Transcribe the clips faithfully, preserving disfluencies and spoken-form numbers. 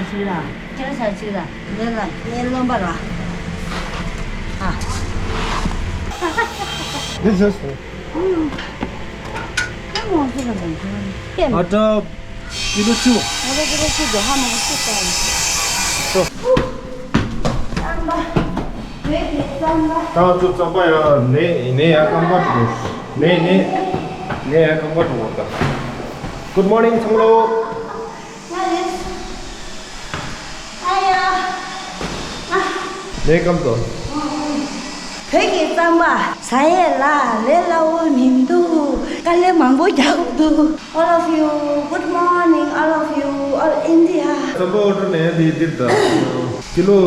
ཞིག་ལ། ཁྱེད་ས་ཞིག་ལ། ངས་ལ་ངས་རློན་པ་ར། ཨ། This is ཨ་ཏ་ཀི་ལོ་བཅུ། ཨ་ཏ་ཀི་ལོ་བཅུ་དོ་ཧ་མ་གོ་བཅུ་ཙམ། ཙམ་པ། བོད་ཀྱི་ཙམ་པ། ཏང་ཚོ་ཙམ་པ་ཡ་ནས་ནས་ཡ་ཀམ་ཀ་འགྲོ། ནས་ནས་ནས་ཡ་ཀམ་ཀ་འགྲོ་བ་ད། Good morning ཚང་མ་ལོ། ནས་ཀམ་དོ། བོད་ཀྱི་རྩམ་པ་ཟ་ཡས་ལ་ལས་སླ་བོ་མི་འདུག་དཀའ་ལས་མང་པོ་རྒྱག་དགོས་འདུག All of you, good morning, all of you, all India. རྩམ་པ་ཨོ་ཌར་ལེན་ཡ་དེ་འདིར་ད། ཀི་ལོ་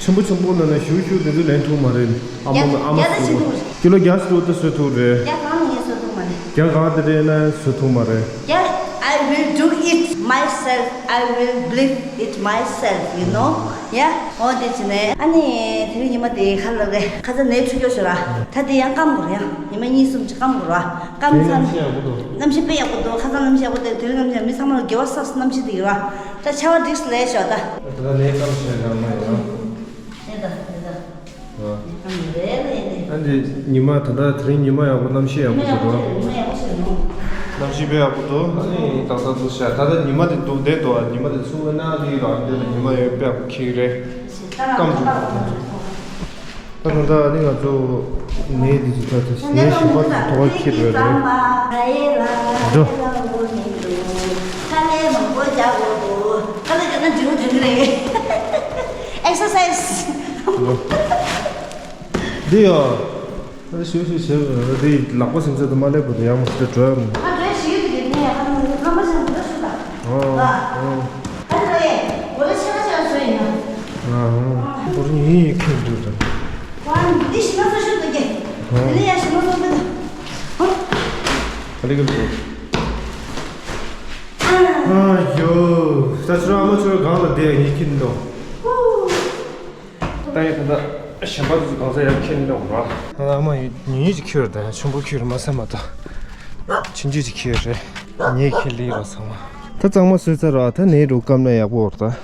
ཆེན་པོ་ཆེན་པོ་ནང་ནས་ཞུ་ཞུ་དེ་ཚོ་ལེན་ཐུབ་མ་རེད། ཨ་མ་ཨ་མ་བཟོས་ཀི་ལོ་བརྒྱ་ཞིག་འདུག་ད་བཟོས་ཐུབ་རེད། བརྒྱ་གང་ནས་བཟོས་ཐུབ་མ་རེད། བརྒྱ་གང་དེ་རེད་ན་བཟོས་ཐུབ་མ་རེད། Yeah, I will do it myself. I will believe it myself, you know. Yeah, འོ་དེ་བྱས་ནས་ཨ་ནི་དེ་རིང་ཉི་མ་དེ་ཁ་ལ་རེད། ཁ་ཚ་ནས་ཆུ་སྐྱོ་ཤོར་ར། ད་དེ་ཡང་སྐམ་དགོས་རེད། ཡང་ཉི་མ་གཉིས་གསུམ་ཅིག་སྐམ་དགོས་ར། སྐམ་ཚར། གནམ་གཤིས་ཡག་པོ་འདུག་གནམ་གཤིས་དཔེ་ཡག་པོ་འདུག་ཁ་ཚ་གནམ་གཤིས་ཡག་པོ་འདུག་དེ་རིང་གནམ་གཤིས་མི་ཚང་མ་ལ་དགེ་བ་བསགས་གནམ་གཤིས་དེ་ཡོད་ར། ད་ཆར་པ་འགྲིགས་ལས་ཤོག་ད། ད་ལྟ་ནས་སྐམ་ཤོར་ར་མ་ཡོང་། ཨེ་ད་ཨེ་ད། ཨ་འདི་ཉི་མ་ད་ལྟ་དེ་རིང་ཉི་མ་ཡག་པོ་གནམ་གཤིས་ཡག་པོ་འདུག་རོ། གནམ་གཤིས་དཔེ་ཡག་པོ་འདུག་ཨ་ནི་ཏག་ཏག་འདུག་ཤག་ད་ལྟ་ཉི་མ་དེ་འདུག་བསྡད་འདུག་ཉི་མ་དེ་ཚུར་བླངས་ན་ལི་རང་འདི་ལ་ཉི་མ་ཡོད་དཔེ་ཡག་པོ་ཁེག་རེད། སྐམ་འདུག་ད་ད་ལྟ་ཨ་ནི་ང་ཚོ་ནས་འདི་ཚོ་ད་ད་ནས་ཞིམ་པ་ཚོ་ཐོག་ཁེག་རེད་རེད། འགྲོ། ཁ་ལས་མང་པོ་རྒྱག་དགོས་འདུག་ཁ་ལས་རྒྱག་ན་འགྲིག་འགྲིག་རེད། Exercise. འདི་ཡོ། ཨ་ཞུ་ཞུ་ཞུ་འདི་ལག་པ་སེམས་ཚད་དུ་མ་སླེབས་པ་དུ་ཡང་མ་ཞུ་འགྲོ་ཡོང་། ང་འགྲོ་ཞིག་ཡོད་དུ་ཡོད་ནས་ཡ་ཁ་ནང་ལམ་པ་སེམས་ཚད་ཞུ་དང་། ཨོ་ཨོ། ཨ་ནི་རེད་གོ་ལ་ཆེ་ན་ཆེ་ན་བཟོས་ཡིན་ན། ཨ་ཨོ་གོ་ལ་ཡིན་ཡིན་ཁྱོད་འདུག་དང་། ཨ་ནི་འདི་ཞིག་ན་ཚོ་ཞུ་འདུག་གི། འདི་ནས་ཡ་ཞིག་ན་ཚོ་འདུག་གི། ཨ་ལི་གི་འདུག་ཨ་ཡོ། ད་ཚུར་ཨ་མ་ཚུར་གང་ལ་བསྡད་ངས་ཁྱེར་འདུག་ད་ཡིན་ད་ལྟ་གཞན་པ་དེ་ཚོ་གང་ས་ཡར་ཁྱེར་འདུག་ར། ད་ཨ་མ་ཡིན་ཡིན་ཅིག་ཁྱེར་ད་ཆུན་པོ་ཁྱེར་མ་ས་མ་ད། ཆུན་ཆུ་ཅིག་ཁྱེར་རེད། ངས་ཁྱེར་ལི་ར་ཚང་མ། ད་གཙང་མ་བཟོས་ཚར་ར་ད་ནས་རུ་སྐམ་ན་ཡག་པོ་ར་ད།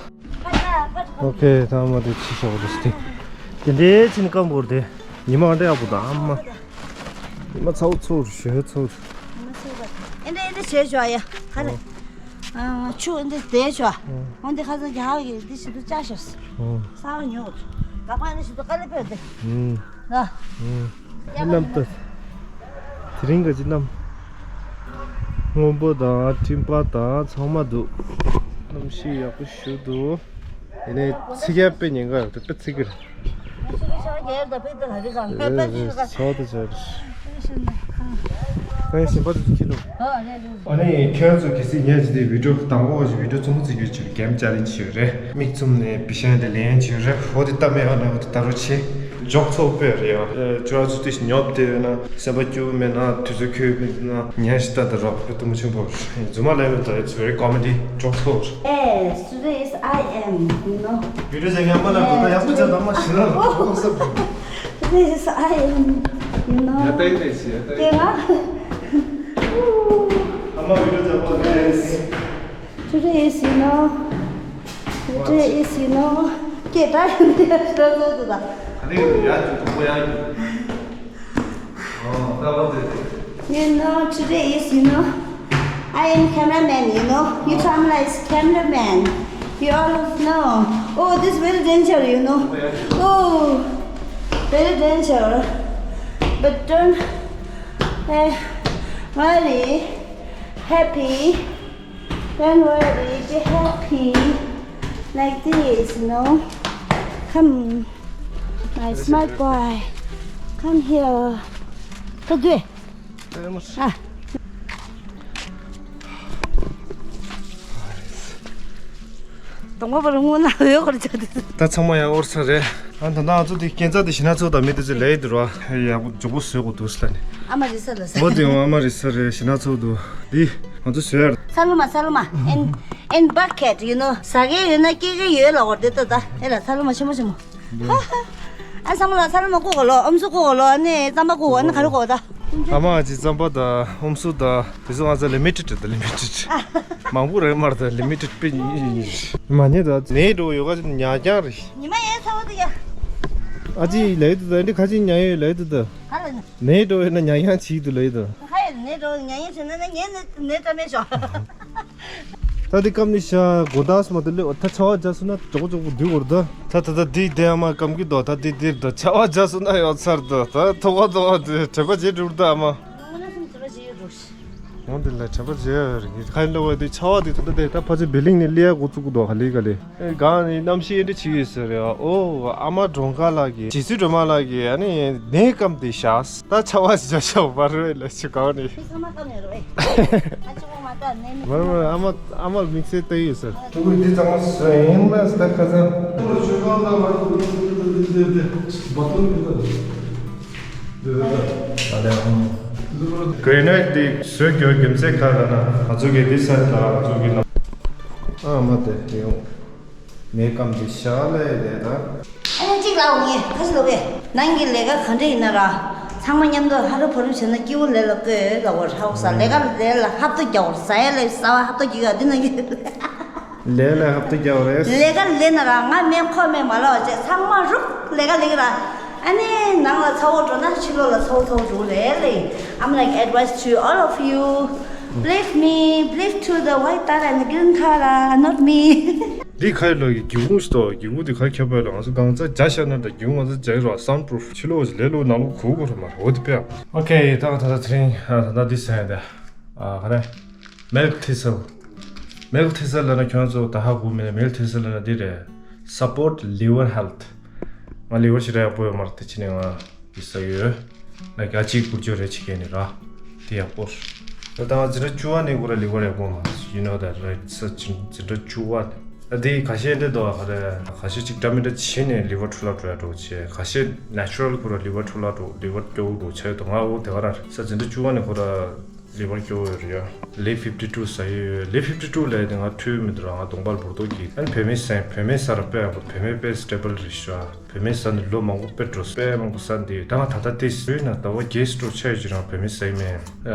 ཨོ་ཁེ་ད་ཨ་མ་དེ་ཕྱི་ཤོག་རེད་དེ། དེ་འདྲའི་ཕྱིན་སྐམ་པོ་རེད་དེ། ཉི་མ་འདྲ་ཡག་པོ་ད་ཨ་མ། ཉི་མ་ཚ་བོ་ཚ་བོ་ཞོ་ཚ་བོ། ཨེ་འདྲ་ཨེ་འདྲ་བྱས་ཤོག་ཡ་ཁ་རེ། ཆུ་ཨེ་འདྲ་བསྡད་ཤོག་འོན་ཏེ་ཁ་སང་རྒྱ་གི་འདི་ཞིག་ཏུ་བཅའ་ཤོག་ས་བ་ཉོ། ལག་པ་ཨེ་འདྲ་ཞིག་ཏུ་དཀའ་ལས་ཕེབས་ཏེ། ལ། གནམ་ལྟ། དེ་རིང་ག་ཅི་གནམ། སྔོན་པོ་དང་སྤྲིན་པ་དང་ཚང་མ་འདུག་གནམ་གཤིས་ཡག་པོ་ཞིག་འདུག་ཡིན་ནའི་ཚིག་ཡ་དཔེ་ཉེན་ཁ་ཡོད་དེ་དཔེ་ཚིག་གི་རེད། ཚོགས་དུ་བྱ་རེད། ད་ཡིན་ཞིམ་པ་དུ་ཁྱི་ལུ། ཨ་ནི་ཁྱོད་ཚོ་གལ་སྲིད་ངས་ཇི་ལྟའི་བི་ཌིའོ་དང་པོ་བི་ཌིའོ་རྩུབ་མོ་བརྩི་རྒྱུ་བྱུང་གེམ་ཅ་ལེན་ཇི་ཡོད་རེད། མིག་བཙུམ་ནས་བི་ཤན་དེ་ལེན་ཇི་ཡོད་རེད། འོ་དེ་ལྟ་མེད་ཨ་ན་འོ་དེ་ལྟ་རོ་ཆེ། འཇོག་ཚོགས་དཔེ་རེད་ཡ། ཅོ་ཨ་ཚོ་དེ་ཉོབ་དེ་ཡོད་ན་སེམས་པ་སྐྱོ་བོ་མེད་ན་དུས་ཚོད་འཁྱོལ་མེད་ན་ཉན་ཞིག་ལྟ་དེ་རོགས་དཔེ་དུ་མོ་ཆེན་པོ་རེད། རྫུན་མ་ལས་མེད་ད། It's very comedy. འཇོག་ཚོགས་རེད། Yes, today is I am, you know. བི་ཌིའོ་ཟེར་མཁན་མ་ལ་གོ་ད་ཡག་པོ་བྱ་དང་མ་ཤི་ན་ལ་གོ་སབ། Today is I am, you know. ཡ་ཏའི་ཏའི་ཤི་ཡ་ཏའི། དེ་ང་ཨ་མ་བི་ཌིའོ་བྱ་པོ་རེད། Today is, you know, today is, you know, ཀེ་ད་ཡིན་ཏེ་ཤི་ད་ཚོད་དུ་ད། ཨ་ནི་ཡ་ཅུ་དུ་མོ་ཡ་ཅུ། ཨོ་ད་བ་དེ་དེ། You know, today is, you know, I am cameraman, you know. You come like cameraman. You all know. Oh, this very danger, you know. Oh, very danger. But don't, eh, worry. Happy. Don't worry. Be happy. Like this, you know. Come, my smart boy. Come here. Come do it. ཨ། དང་པོ་བར་སྔོན་ན་འོས་སྐོར་བྱ་དུས། ད་ཚང་མ་ཡང་འོར་ས་རེད། ཨ་ད་ད་ང་ཚོ་དེ་སྐྱེན་རྩ་དེ་ཞི་ན་ཚོ་དང་མི་དེ་ཚོ་ལས་དུ་ར་ཡག་པོ་མགྱོགས་པོ་བཟོས་དགོས་འདུག་ཟེར་ལ་ནི། ཨ་མ་རི་ས་ལ་ས། འོ་དེ་ཡང་ཨ་མ་རི་ས་རེད་ཞི་ན་ཚོ་འདུག་འདི་ང་ཚོ་བཟོས་ཡ། ས་ལོ་མ་ས་ལོ་མ། in in bucket, you know. ཟ་གི་ཡོད་ན་སྐྱེ་གི་ཡོད་ལ་འོར་དེ་ད་ད་ཨེ་ལ་ས་ལོ་མ་ཆེན་མོ་ཆེན་མོ། ཨ་ཚང་མ་ལ་ཚ་ལ་མ་བཀོག་གོ་ལོ། ཨམ་སྲུ་བཀོག་གོ་ལོ། ཨ་ནི་རྩམ་པ་བཀོག་གོ། ཨ་ནི་ག་རེ་བཀོག་གོ་ད། ཨ་མ་ཅི་རྩམ་པ་དང་ཨུམ་སུ་དང་དེ་ཚོ་ང་ཚོ་ལི་མི་ཊེཌ་དང་ལི་མི་ཊེཌ། མང་པོ་རེད་མ་རེད་ད་ལི་མི་ཊེཌ་པེ་ཉིད་ཡིན། མ་ཉེས་ད་ནས་འགྲོ་ཡོད་ག་ཉག་རྐྱང་རེད། ཉི་མ་ཡས་ཚ་བོ་དེ་ཡ། ཨ་ཅི་ལས་དུ་ད་འདི་ཁ་ཅིག་ཉག་ཡོད་ལས་དུ་ད། ག་ལ་ནི། ནས་འགྲོ་ཡོད་ན་ཉག་ཡང་བྱིས་དུ་ལས་དུ། ཁ་ཡས་ནས་འགྲོ་ཉག་ཡང་བྱེད་ན་ན་ངས་ནས་ནས་ད་མེད་ཤོག་ད་འདི་སྐམ་ནི་ཤ་གོ་དག་སོང་མ་དེ་ལས་ད་ཆར་པ་རྒྱག་སོང་ན་ཅོག་ཅོག་པོ་འདུས་འོར་ད། ད་ད་ད་འདི་དེ་ཨ་མ་སྐམ་གི་འདུག་ད་འདི་འདིར་ད་ཆར་པ་རྒྱག་སོང་ན་ཡོད་ཚར་འདུག་ད་ཐོག་པ་ཐོག་པ་དེ་དྲན་པ་བརྗེད་འགྲོ་འདུག་ཨ་མ། འོ་འདི་ལ་དྲན་པ་བརྗེད་ཡོད་རེད་ཁ་ལོ་བ་དེ་ཆར་པ་དེ་ད་ད་དེ་ད་ཕ་ཚོ་བི་ལིང་ནས་སླེབས་ཡ་འགོ་བཙུགས་འདུག་ག་ལི་ག་ལི། གང་ནས་གནམ་གཤིས་འདི་ཆི་ཡོད་ཟེར་ཡ། ཨོ་ཨ་མ་གྲོང་ཁ་ལགས་ཀྱིས་རྗེ་བཙུན་སྒྲོལ་མ་ལགས་ཀྱིས་ཨ་ནི་ནས་སྐམ་དེ་བཞག་ད་ཆར་པ་ཞིག་བྱ་བྱ་བར་རོལ་ལ་ཆུ་གང་ནས། ཁྱི་ཚང་མ་སྐམ་ཡོད་རེད་བས། ཨ་ཅོ་མ་ད་ནས་མི། མ་མ་ཨ་མ་ཨ་མ་དམིགས་བསལ་ལྟ་ཡོད་ཟེར། ཕྲུ་གུ་འདི་ཚང་མ་བཟོས་ཡིན་ལ་ད་ཁ་ཚ། ཆུ་གང་ལ་བར་དུ་འདི་འདི་འདི་འདི་འདི་འདི་འདི་འདི་འདི། ཨ་ལས། གོས་ནག་འདི་བཟོས་རྒྱུ་རྒྱུ་མཚན་ག་རེ་ལབ་ན་ང་ཚོ་གི་འདི་ས་ལ་ང་ཚོ་གི་ནང་། ཨ་མ་དེ་ཡོང་། མེ་སྐམ་འདི་ཤ་ལས་དེ་ད། ཨ་ནི་གཅིག་ལ་འོང་ངེ་ཁ་ཤི་ལོ་བས། ནང་གི་ལས་ཀ་ག་འདྲ་ཡིན་ན་ར། ཚང་མ་མཉམ་དུ་ཧ་རུ་ཕ་རུ་བྱས་ན་སྐྱིད་པོ་ལས་ལ་བཀོད་ལ་བར་ཧ་གོ་ས་ལས་ཀ་ལས་ལ་ཧབ་ཏོ་རྒྱག་བར་ཟ་ཡ་ལས་ཟ་བ་ཧབ་ཏོ་རྒྱག་ཡ་འདི་ནང་གི། ལས་ལ་ཧབ་ཏུ་རྒྱག་རེད། ལས་ཀ་ལས་ན་ར་ང་མེད་ཁོ་མེད་མ་ལོག་བྱས་ཚང་མ་རུག་ལས་ཀ་ལས་ཀ་ར། ཨ་ནི་ནང་ལ་ཚ་བོ་འགྲོ་ན་ཕྱི་ལོགས་ལ་ཚ་བོ་ཚ་བོ་འགྲོ་རེད་ལེ། I'm like advice to all of you. Believe me, believe to the white collar and the green collar, not me. འདི་ཁ་ཡི་ལོ་ཡི་སྒེའུ་ཁུང་ཞིག་ཏོ་སྒེའུ་ཁུང་འདི་ཁ་ཁྱབ་པ་ལ་ང་ཚོ་གང་ཚ་རྒྱ་ཤ་ན་འདྲ་སྒེའུ་ང་ཚོ་རྒྱ་ཡི་རོ་soundproof ཕྱི་ལོགས་ལས་ལོ་ནང་ལོ་གུ་གུ་ར་མ་རོ་འདི་པས། ཨོ་ཁེ་ད་ད་ད་དེ་རིང་ད་ད་འདི་ཟེར་ཡ་འདི་ཨ་ག་རེ། Milk thistle. Milk thistle ལབ་ན་ཁྱོད་ཚོ་ད་ཧ་གོ་མེད། Milk thistle ལབ་ན་འདི་རེད། Support liver health. ང་liver ཞེ་དྲག་ཡག་པོ་ཡོད་མ་རེད་དེ་ཕྱི་ནས་ང་འདི་ཟ་ཡོད། ང་རྒྱ་གཅིག་བུར་སྐྱོར་རེ་བྱེད་མཁན་ནི་ར། དེ་ཡག་པོ་རེད། ད་ང་འཛིན་གྲྭ་བཅུ་པ་ནས་ཁོ་ར་liver ཡག་པོ་མ་རེད། You know that, right? ས་འཛིན་འཛིན་གྲྭ་བཅུ་པ་ནས། ད་དེ་ཁ་ཤས་འདི་འདུག་ག་རེ་ཁ་ཤས་ཅིག་འདྲ་མི་འདྲ་བྱས་ནས་liver འཕྲོ་བརླག་འགྲོ་ཡ་འགྲོ་བྱས། ཁ་ཤས་natural ཁོ་ར་liver འཕྲོ་བརླག་འགྲོ། liver སྐྱོ་བོ་འགྲོ་ཆ་ཡོད་དོ། ང་འོ་དེ་ག་ར་རེད། ས་འཛིན་གྲྭ་བཅུ་པ་ནས་ཁོ་ར་liver སྐྱོ་བོ་ཡོད་རེད་ཡ། Live fifty two ཟ་ཡོད། Live fifty two ལབ་དེ་ང་འཁྲུལ་མི་འདུག་ར། ང་གདོང་པར་འབུར་ཏོག་གི་ཨ་ནི་བོད་མི་ཟས་བོད་མི་ཟ་ར་དཔེ་ཡག་པོ། བོད་མི་དཔེ་stable རེད་ཤག་བོད་མི་ཟས་ནི་ལོ་མང་པོ་དཔེ་འགྲོ་དཔེ་མང་པོ་ཟས་འདི་ད་ང་ད་ལྟ་དེ་ཟོས་ན་ཟླ་བ་བརྒྱད་ཙམ་འགྲོ་ཆ་ཡོད་ཀྱི་རང་བོད་མི་ཟས་མེད།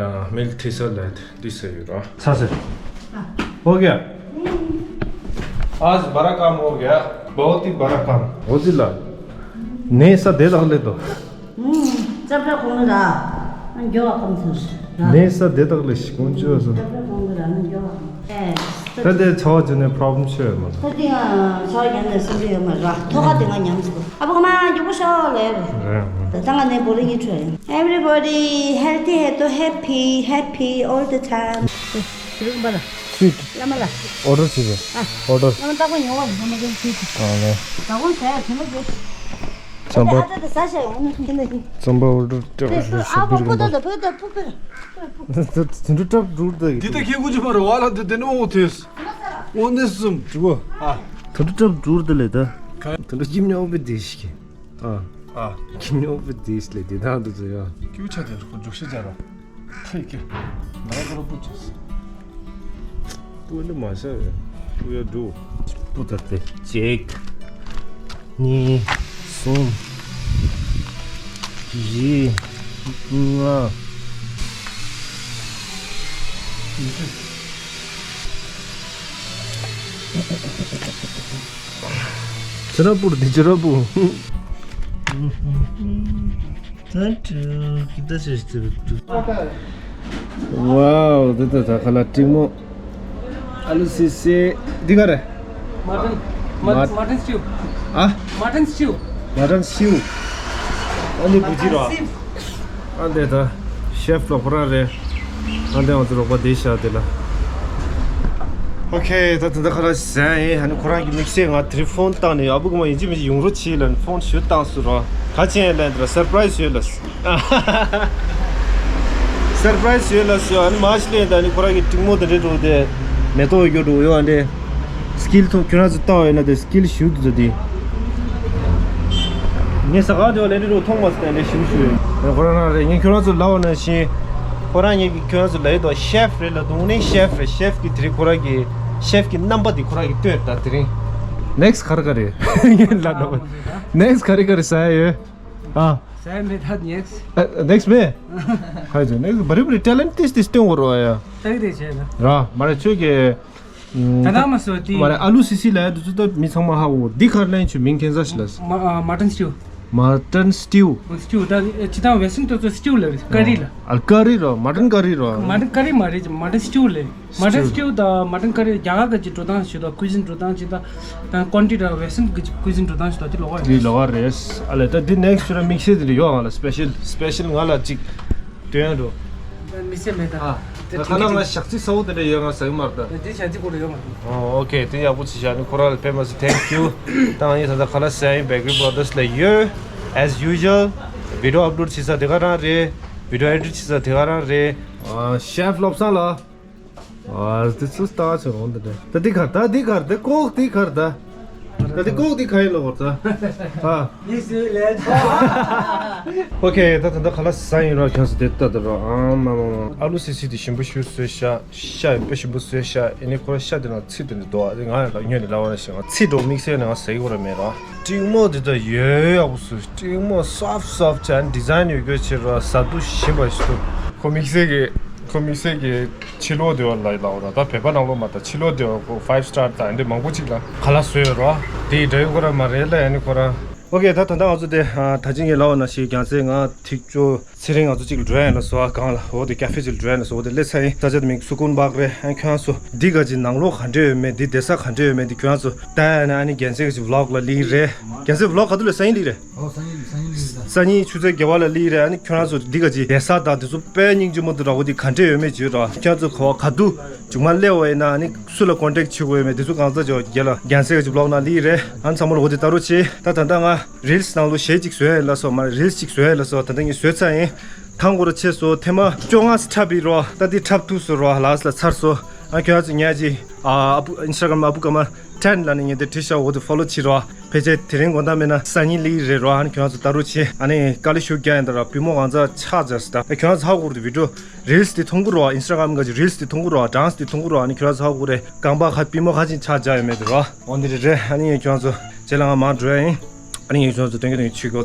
Milk thistle ལབ་དེ་འདི་ཟས་ཡོད་ར། ཚ་ཟེར། हो गया। आज बड़ा काम हो गया। बहुत ही बड़ा काम। འོ་ཙི་ལ། ནས་ས་དེ་དག་ལས་དོ། ཙབ་ར་གོང་ར། འགྱོ་བ་གམ་ཚུར། ནས་ས་དེ་དག་ལས་ཤི་ཀོང་ཅི་བ་སོ། ཙབ་ར་གོང་ར་ནི་འགྱོ་བ་གམ། ཨེ། ད་དེ་ཚ་བ་ཅན་ནས་problem ཆེ་བ་མ། ད་དེ་ང་ཚ་བ་ཅན་ནས་སེམས་ཅན་ཡོད་མ་ར། ཐོག་ཁ་དེ་ང་ཉམས་སུ། ཨ་བ་ག་མ་འགྱོ་པོ་ཤོག་ལེ། རེད། ད་ད་ང་ནས་བོ་རི་ཡི་ཁྲོད། Everybody healthy ཧེ་ཏོ་happy happy all the time། ཞུ་རིག་པ་ལ། སུས། བླ་མ་ལ། order བྱས་པས། ཨ། order། བླ་མ་ལྟ་གོ་ཉོ་བ་ལ་བླ་མ་ལ་ཞུས་ཏེ། ཨ་ལེ། ད་གོང་ཟས་དེ་མ་བྱེད། ཚམ་པ། ཨ་ད་ད་ཟ་བྱ་ཡོང་ན་ཁྱེད་ན་ཁྱེད། ཚམ་པ་order སྐྲག་དེ་ཤུ་ཤུ་ཨ་ཤུ་པོ་པོ་ད་ད་པོ་ད་པོ་པོ། དེ་འདྲ་སྐྲག་འགྲོ་ད་གི། དེ་ད་ཁྱེད་ཀུ་ཅི་མ་རེད་བ་ལ་དེ་དེ་ནི་འོང་ཐེས། འོང་ནས་སུམ་ཅུ་གོ། ཨ། དེ་འདྲ་སྐྲག་འགྲོ་ད་ལེ་ད། ག་དེ་འདྲ་ཁྱིམ་ཉོ་བའི་དེ་ཞིག་ཨ། ཨ། ཁྱིམ་ཉོ་བའི་དེ་ཞིག་ལེ་དེ་དང་དུ་ཚོ་ཡ། ཀྱུ་ཆ་དེ་ཁོ་འཇོག་ཤེས་བྱ་ར། ཐེ་ཀེ། ང་ར་ཁོ་ར་པུ་ཅེས། པུ་ནི་མ་ཤ་རེད། པུ་ཡ་འགྲོ། པུ་ད་དེ་ཅེག་གཉིས། གསུམ། བཞི། ལྔ། ཅི་ར་པུར་དེ་ཅི་ར་པུ། ད་དུ་ཀི་ད་ཆེ་སྟེ་རུ། Wow དེ་ད་ད་ཁ་ལ་ཏྲིང་མོ། ཨ་ལུ་སི་སི། འདི་ག་རེ། Mutton, mut- mutton stew. ཨ། Mutton stew. Mutton stew. ཨ་ནི་བུ་ཅི་ར། ཨ་འདི་ད་ཤེཕ་ལོ་ཁོ་རང་རེད། ཨ་འདི་ང་ཚོ་རོགས་པ་དེ་ཤ་དེ་ལ། ཨོ་ཁེ། ད་ད་ད་ཁ་ལ་ཟན་ཡིན། ཨ་ནི་ཁོ་རང་གི་དམིགས་བསལ་ང་དེ་རིང་ཕོན་བཏང་ནས་ཨ་བུ་གི་མ་ཡིན་གཅིག་མིན་གཅིག་ཡོང་རོགས་བྱེད་ལ་ཕོན་ཞུ་བཏང་སུ་རོ། ག་ཅན་ལན་དེ་ལ་སར་པ་རའི་སི་ཡོད་ལ། སར་པ་རའི་སི་ཡོད་ལ་སུ། ཨ་ནི་མ་ཤི་ལེན་ད་ནི་ཁོ་རང་གི་ཏྲིང་མོ་དེ་འདྲས་འགྲོ་དེ་མེ་ཏོག་ཡོད་འགྲོ་ཡོད། ཨ་འདྲས་སི་ཀིལ་ཐོག་ཁྱོད་རང་ཚོ་བལྟ་བ་ཡིན་ན་དེ་སི་ཀིལ་ཞུ་དུ་དེ། ངས་ས་ག་དེ་བ་ལེན་འདྲས་འགྲོ་མཐོང་མ་སོང་། ཨ་འདྲས་ཞུ་ཞུ་ཡོད། ཁོ་རང་རང་རེད། ངས་ཁྱོད་རང་ཚོ་ལབ་པ་ནང་བཞིན་ཁོ་རང་ངས་ཁྱོད་རང་ཚོ་ལབ་ཡོད་དོ། ཤེཕ་རེད་ལ་དུང་ནི་ཤེཕ་རེད། ཤེཕ་གི་དེ་རིང་ཁོ་རང་གི་ཤེཕ་གི་རྣམ་པ་དེ་ཁོ་རང་གི་སྟོན་ད་དེ་རིང་། ནེག་སི་ག་རེ་ག་རེ་ངས་ལབ་ན་ནེག་སི་ག་རེ་ག་རེ་ཟ་ཡ་ཡོད། ཨ། ཨ་མེད་ད་ནེགསི། ཨ་ནེགསི་མེད། ཧའི་ཛོ་ནེགསི་བ་རི་བ་རི་ཊེ་ལེན་ཊི་ཏིས་ཏིས་སྟོན་གོ་རོ་ཡ། ད་གི་དེ་བྱས་ན། ར་མ་རེད་ཁྱོད་ཀྱི། ད་ད་མ་སོ་དེ། མ་རེད་ཨ་ལུ་སི་སི་ལ་ཡ་དུ་ཚོད་ད་མི་ཚང་མ་ཧ་གོ་འདི་ག་རེ་ལེན་ཆུ་མིང་ཁྱེད་ས་ཞིག་ལ། མ་ཨ་མ་ཊན་སི་ཊིའུ། མ་ཊན་སི་ཊིའུ། སི་ཊིའུ་ད་ཅི་ད་ཝེ་སི་ཊན་དུ་ཚོད་སི་ཊིའུ་ལ་ཀ་རི་ལ། ཨ་ཀ་རི་རོ་མ་ཊན་ཀ་རི་རོ། མ་ཊན་ཀ་རི་མ་རེད་མ་ཊན་སི་ཊིའུ་ལ། མ་ཊན་སི་ཊིའུ་དང་མ་ཊན་ཀ་རི་རྒྱ་གར་གྱི་འགྲོ་སྟངས་ཞིག་དང་ཀུ་ཟིན་འགྲོ་སྟངས་ཅིག་དང་། ཀོན་ཊི་དང་ཝེ་སི་ཊན་གྱི་ཀུ་ཟིན་འགྲོ་སྟངས་ཞིག་དང་དེ་ལོགས་ཀ་རེད། དེ་ལོགས་ཀ་རེད། ཨ་ལས་ད་འདི་ནེགསི་ཊི་ཤོ་ར་མིག་སེ་དེ་འདྲ་ཡོད་ང་ལ་སི་པེ་ཤལ་སི་པེ་ཤལ་ང་ལ་ཅིག་སྟོན་འགྲོ། མིག་སེ་མེད་ད། ཨ་དེ་ད་ཁ་ལག་ང་ཞག་ཚི་ས་བོ་དེ་འདྲ་ཡོད་ང་ཟ་གི་མ་རེད་ད། དེ་ཞག་ཚི་ཁོ་ར་ཡོད་མ་རེད། ཨོ་ཨོ་ཁེ། དེ་ཡག་པོ་ཅིག་བཞག་ནི་ཁོ་ར་ལ་ཕེབས་མ་སི་ཐེང་ཀིའུ། ད་ང་ཡིན་ད་ད་ཁ་ལག་ཟ་ཡིན་བེ་ཀ་རི་བྷ་ར་དར་སི་ལ་ཡོད། As usual video upload བྱེད་ས་དེ་ག་རང་རེད། Video edit བྱེད་ས་དེ་ག་རང་རེད། ཨ་ཤེཕ་བློ་བཟང་ལགས། ཨ་དེ་ཚོ་ལྟ་ཆ་རོང་དེ་འདྲ། ད་འདི་གར་ད་འདི་གར་ད་ལྐོག་འདི་གར་ད། ད་འདི་ལྐོག་འདི་ག་ཡིན་ལ་བོར་ད། ཨ། This is let. ཨོ་ཁེ། ད་ད་ད་ཁ་ལག་ཟ་ཡིན་རོགས་ཁྱོད་ཚོ་དེ་ལྟ་དུ་རོགས། ཨ་མ་མ་མ། ཨ་ལུ་སི་སི་དེ་ཞིམ་པོ་ཞིག་བཟོས་ཤག་ཤ་ཡི་དཔེ་ཞིམ་པོ་བཟོས་ཤག་ཨེ་ནི་ཁོ་ར་ཤ་དེ་ནང་ཚིག་དེ་འདྲ་འདུག་ཨ་ང་ལ་ཉོས་ནས་ལབ་པ་ན་ཞིག་ང་ཚིག་འགྲོ་དམིགས་བསལ་ནས་ང་ཟ་གི་ཁོ་ར་མེད་རོགས། སྤྲིན་མོ་དེ་ད་ཡོད་ཡག་པོ་བཟོས། སྤྲིན་མོ་སོབ་སོབ་ཅན་ཌི་ཛའིན་ཡོད་རྒྱུ་ཆེ་རོགས། ཟ་དུ་ཞིམ་པ་ཞིག་འདུག་ཁོ་དམིགས་བསལ་གྱི་ཁོ་དམིགས་བསལ་གྱི་ཕྱི་ལོགས་དེ་བ་ལ་ལའོ་ར་ད་བོད་པ་ནང་ལོགས་མ་ད་ཕྱི་ལོགས་དེ་བ་ཁོ་ཕའིབ་སི་ཊར་དང་འདི་མང་པོ་ཅིག་ལ་ཁ་ལག་བཟོས་ཡོད་རོགས། དེ་ཡི་འདྲ་ཡོད་ཁོ་ར་མ་རེད་ལ་ཨེ་ནི་ཁོ་ར། ཨོ་ཁེ། ད་ད་ལྟ་ང་ཚོ་དེ་ད་ཅི་ངས་ལབ་པ་ན་ཞིག་རྒྱལ་སྲས་ང་ཐིག་ཅོ་ཚེ་རིང་ང་ཚོ་གཅིག་ལ་འགྲོ་ཡ་ཡིན་ལ་སོ་གང་ལ་འོ་དེ་ཀ་ཧྥེ་གཅིག་ལ་འགྲོ་ཡ་ཡིན་ལ་སོ་འོ་དེ་སླེབས་ཚར་ཡིན། ས་ཆ་དེ་མིང་སུ་ཀུན་པག་རེད། ཨ་ཁྱོད་རང་ཚོ་འདི་ག་ཅིག་ནང་ལོགས་ག་འདྲ་ཡོད་མེད་འདི་བསྡད་ས་ག་འདྲ་ཡོད་མེད་འདི་ཁྱོད་རང་ཚོ་ད་ཡ་ན་ཨ་ནི་རྒྱལ་སྲས་གཅིག་བི་ལོག་ལ་སླེབས་རེད། རྒྱལ་སྲས་བི་ལོག་ག་དུས་ལ་སང་ཉིན་སླེབས་རེད། ཨོ་སང་ཉིན་སང་ཉིན་སླེབས་རེད། སང་ཉིན་ཆུ་ཚོད་བརྒྱད་པ་ལ་སླེབས་རེད། ཨ་ནི་ཁྱོད་རང་ཚོ་འདི་ག་ཅིག་བསྡད་ས་དང་འདི་ཚོ་དཔེ་སྙིང་རྗེ་མོ་འདུག་ར། འོ་འདི་ག་འདྲ་ཡོད་མེད་ཅིག་ར་ཁྱོད་རང་ཚོ་ག་བ་ག་དུས་མཇུག་མ་སླེབས་པ་ཡིན་ན་ཨ་ནི་སུ་ལ་ཀོན་ཊེག་བྱེད་དགོས་ཡོད་མེད་འདི་ཚོ་གང་ཚ་ཅིག་རྒྱལ་ལ་རྒྱལ་སྲས་གཅིག་བི་ལོག་ནང་སླེབས་རེད། ཨ་ནི་ཚང་མ་ལ་འོ་དེ་ལྟ་རོགས་བྱེད། ད་ད་ལྟ་ང་རིལ་སི་ནང་ལོ་གཞས་གཅིག་བཟོས་ཡིན་ལ་སོ་མ་རིལ་སི་གཅིག་བཟོས་ཡིན་ལ་སོ། ད་ལྟ་ངས་བཟོས་ཚར་ཡིན། ཐང་གོ་ར་ཆེ་སོ་ཐེ་མ་བཅོ་ལྔ་སི་འཁྲབ་པའི་རོ་ད་འདི་འཁྲབ་ཐུབ་སོ་རོ་ལགས་ལ་ཚར་སོ། ཨ་ཁྱོད་ཚོ་ཉལ་གྱི་ཨ་ཨ་བུ་ཨིན་སི་ཊ་གྷ་རམ་ཨ་བུ་ཀ་མ་ཊེན་ལ་ནི་ངས་དེ་བྲིས་ཤག་འོ་དེ་ཕོ་ལོ་བྱེད་རོ། ཕལ་ཆེར་དེ་རིང་དགོང་དག་མེད་ན་སང་ཉིན་སླེབས་རེད་རོ། ཨ་ནི་ཁྱོད་ཚོ་ལྟ་རོགས་བྱེད། ཨ་ནི་དཀའ་ལས་ཤུགས་རྒྱག་ཡིན་ད་ར་པུས་མོ་གང་ཚ་ཆག་ཆག་སི་ད་ཨ་ཁྱོད་ཚོ་ཧ་གོ་རེད་བི་ཌིའོ་རིལ་སི་དེ་མཐོང་གི་རོ། ཨིན་སི་ཊ་གྷ་རམ་གི་རིལ་སི་དེ་མཐོང་གི་རོ། ཌན་སི་དེ་མཐོང་གི་རོ། ཨ་ནི་ཁྱོད་ཚོ་ཧ་གོ་རེད་རྐང་པ་ཁ་པུས་མོ་ཁ་ཅིག་ཆག་ཆག་ཡོད་མེད་དེ་རོ། འོ་འདི་རེད་རེད། ཨ་ནི་ངས་ཁྱོད་ཚོ་རྗེས་ལ་ང་མར་འགྲོ་ཡ་ཡིན། ཨ་ནི་ངས་ཁྱོད་ཚོ་སྟོན་གི་སྟོན་གི་ཆུ་གོ།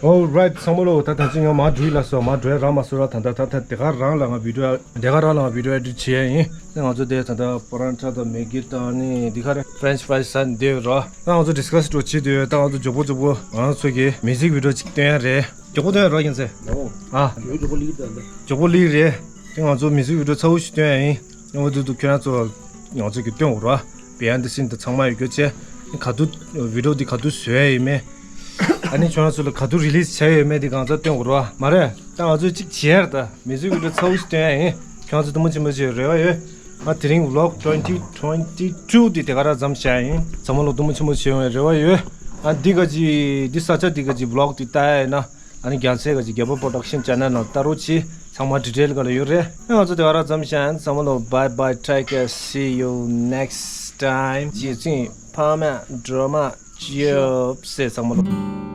All right ཚང་མ་ལོ། ད་ད་ཅི་ང་མར་འགྲོ་ཡི་ལ་སོ། མར་འགྲོ་ཡ་རག་མ་སོ་ར། ད་ད་ད་ད་དེ་ག་རང་ལ་ང་བི་ཌིའོ་དེ་ག་རང་ལ་ང་བི་ཌིའོ་ཨེ་ཌིཊ་བྱེད་ཡ་ཡིན། ད་ང་ཚོ་དེ་ད་ད་པ་རན་ཊ་དང་མེ་གི་དང་ནི་འདི་ག་རེ་ཕ་རེན་ཆི་ཕ་རའི་ཟ་འདོད་ར། ད་ང་ཚོ་ཌིས་ཁ་སི་འགྲོ་བྱེད་འདོད། ད་ང་ཚོ་མགྱོགས་པོ་མགྱོགས་པོ་ང་ཚོ་གི་མིའུ་ཟིག་བི་ཌིའོ་ཅིག་སྟོན་ཡ་རེད། མགྱོགས་པོ་སྟོན་ཡ་ར་ཡིན་ཚེ། ཨོ། ཨ། མགྱོགས་པོ་ལི་ད་ད། མགྱོགས་པོ་ལི་རེད། དེ་ང་ཚོ་མིའུ་ཟིག་བི་ཌིའོ་ཚ་བོ་ཞིག་སྟོན་ཡ་ཡིན། ཡང་བ་དུ་དུ་ཁྱོད་རང་ཚོ་ང་ཚོ་གི་སྟོན་འོ་ར། བི་ཧའིན་ཌི་སིན་དུ་ཚང་མ་ཡོད་རྒྱུ་བྱས། ག་དུས་བི་ཌིའོ་འདི་ག་དུས་བཟོས་ཡོད་མེད། ཨ་ནི་ཁྱོད་རང་ཚོ་ལ་ག་དུས་རི་ལི་སི་བྱས་ཡོད་མེད་འདི་གང་ཚ་སྟོན་འོ་ར་མ་རེད། ད་ང་ཚོས་གཅིག་བྱས་ར་ད་མི་ཚོའི་བི་ཌིའོ་ཚ་བོ་ཞིག་སྟོན་ཡ་ཡིན། ཁྱོད་རང་ཚོ་ཐུགས་མ་ཆེན་པོ་བྱེད་རེ་བ་ཡོད། ང་དེ་རིང་ཝི་ལོག་ཊུ་ཝེན་ཊི་ཊུ་ཝེན་ཊི་ཊུ་འདི་དེ་ག་ར་མཚམས་བཞག་ཡིན། ཚང་མ་ལ་ཐུགས་མ་ཆེན་པོ་བྱེད་ཡོང་བའི་རེ་བ་ཡོད། ཨ་འདི་ག་ཅི་འདི་ས་ཆ་འདི་ག་ཅི་ཝི་ལོག་འདི་ལྟ་ཡ་ཡིན་ན། ཨ་ནི་རྒྱལ་སྲས་ག་ཅིག་རྒྱལ་པོ་པོ་རོ་ཌག་ཤན་ཅེ་ནལ་ནང་ལྟ་རོགས་གྱིས། ཚང་མ་ཌི་ཊེལ་ག་ལ་ཡོད་རེད། ཨ་ང་ཚོ་དེ་ག་ར་མཚམས་བཞག་ཡིན། ཚང་མ་ལ་bye bye, take care, see you next time. རྗེས་ཚིག་ཕ་མ་སྒྲོལ་མ་ཅོབ་སེ་ཚང་མ་ལ།